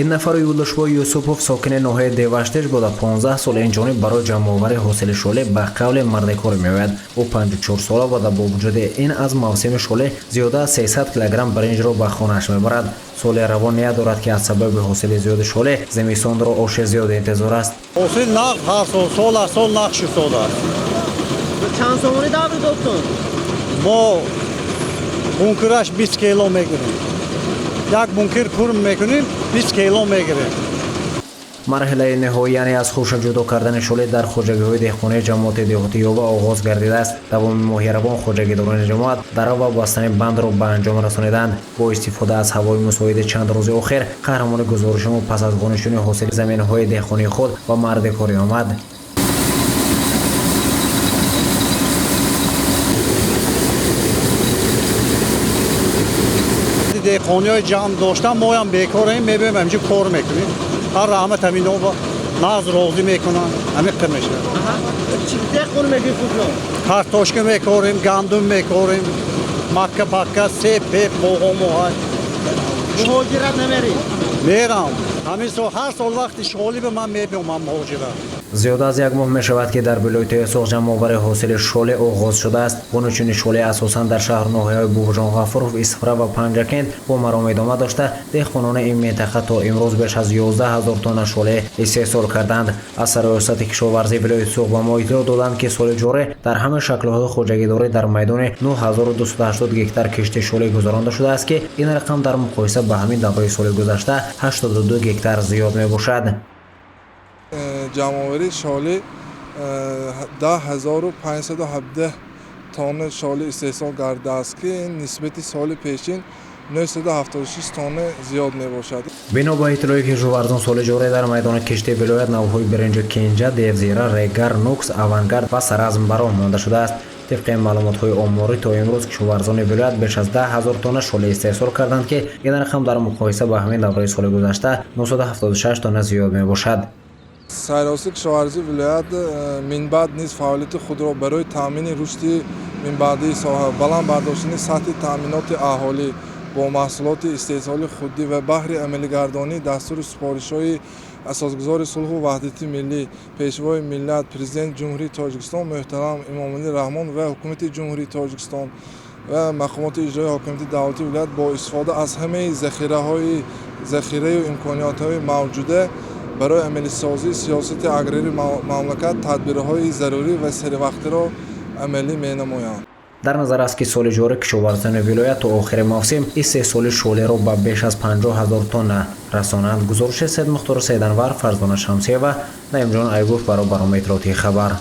Ин нафар Юлдошбой Юсупов, сокини ноҳияи Деваштич буда, 15 сол инҷониб барои ҷамъоварии ҳосили шоле ба қавли мардикорӣ меояд. Ӯ 54 сола буда, бо вуҷуди ин аз мавсими шоле зиёда аз 300 килограмм биринҷро ба хонааш мебарад. Соли равон ният дорад, ки аз сабаби ҳосили зиёди шоле зимистонро оши зиёд интизор аст. Ҳосил нағз, ҳар сол, сол аз сол нағз шудааст. Чанд сомонӣ даври додтон? Мо бункераш 20 кило мегирем. Як бункер пур мекунем, 20 кило мегирем. Марҳилаи ниҳоӣ, яъне аз хуша ҷудо кардани шоле, дар хоҷагиҳои деҳқонии ҷамоати деҳоти Ёва оғоз гардидааст. Давоми моҳи равон хоҷагидорони ҷамоат дара ва бастани бандро ба анҷом расониданд. Бо истифода аз ҳавои мусоиди чанд рӯзи охир, қаҳрамони гузориши мо пас аз ғунишуни ҳосили заминҳои деҳқонии худ ба мардикорӣ омад. Деҳқониҳои ҷамъ доштан, моям бекорем, мебием, ҳаминҷо кор мекунем. Ҳар раҳмат, ҳамино нағз розӣ мекунанд, ҳамин қир мешавад. Чӣ деҳқон мекунед худтон? Картошка мекорем, гандум мекорем, макка пакка, себ пеб, боғомоҳай. Муҳоҷират намеред? Мерам. Ҳамин сол, ҳар сол вақти шолӣ ба ман мебиём ман муҳоҷират. Зиёда аз як моҳ мешавад, ки дар вилояти Суғд ҷамъоварии ҳосили шоле оғоз шудааст. Ғуничуни шоле асосан дар шаҳру ноҳияҳои Бобоҷон Ғафуров, Исфара ва Панҷакент бо маром идома дошта, деҳқонони ин минтақа то имрӯз беш аз 11 ҳазор тонна шоле истеҳсол карданд. Аз Раёсати кишоварзии вилояти Суғд ба мо иттилоъ доданд, ки соли ҷорӣ дар ҳама шаклҳои хоҷагидорӣ дар майдони 9280 гектар кишти шоле гузаронда шудааст, ки ин рақам дар муқоиса ба ҳамин давраи соли гузашта 82 гектар зиёд мебошад. Ҷамъоварии шолӣ 10 517 тонна шолӣ истеҳсол гардидааст, ки ин нисбати соли пешин 976 тонна зиёд мебошад. Бино ба иттилои кишоварзон, соли ҷорӣ дар майдони кишти вилоят навъҳои биринҷи кенҷа, девзира, регар, нукс, авангард ва саразм ба роҳ монда шудааст. Тибқи маълумотҳои оморӣ, то имрӯз кишоварзони вилоят беш аз 10 ҳазор тонна шоле истеҳсол карданд, ки ин рақам дар муқоиса ба ҳамин давраи соли гузашта 976 тонна зиёд мебошад. Сайроси кишоварзии вилоят минбаъд низ фаъолияти худро барои таъмини рушди минбаъдии соҳа, баланд бардоштани сатҳи таъминоти аҳолӣ бо маҳсулоти истеҳсоли худӣ ва баҳри амалигардонии дастуру супоришҳои Асосгузори сулҳу ваҳдати миллӣ, Пешвои миллат, Президенти Ҷумҳурии Тоҷикистон муҳтарам Эмомалӣ Раҳмон ва Ҳукумати Ҷумҳурии Тоҷикистон ва мақомоти иҷроии ҳокимияти давлатии вилоят бо истифода аз ҳамаи захираю имкониятҳои мавҷуда барои амалисозии сиёсати аграрии мамлакат тадбирҳои зарурӣ ва саривақтиро амалӣ менамоянд. Дар назар аст, ки соли ҷорӣ кишоварзони вилоят то охири мавсим истеҳсоли шолеро ба беш аз 50 ҳазор тонна расонанд. Гузориши Сайдмухтору Сайданвар, Фарзона Шамсиева, Наимҷон Аюбов барои барномаи иттилоотии «Хабар».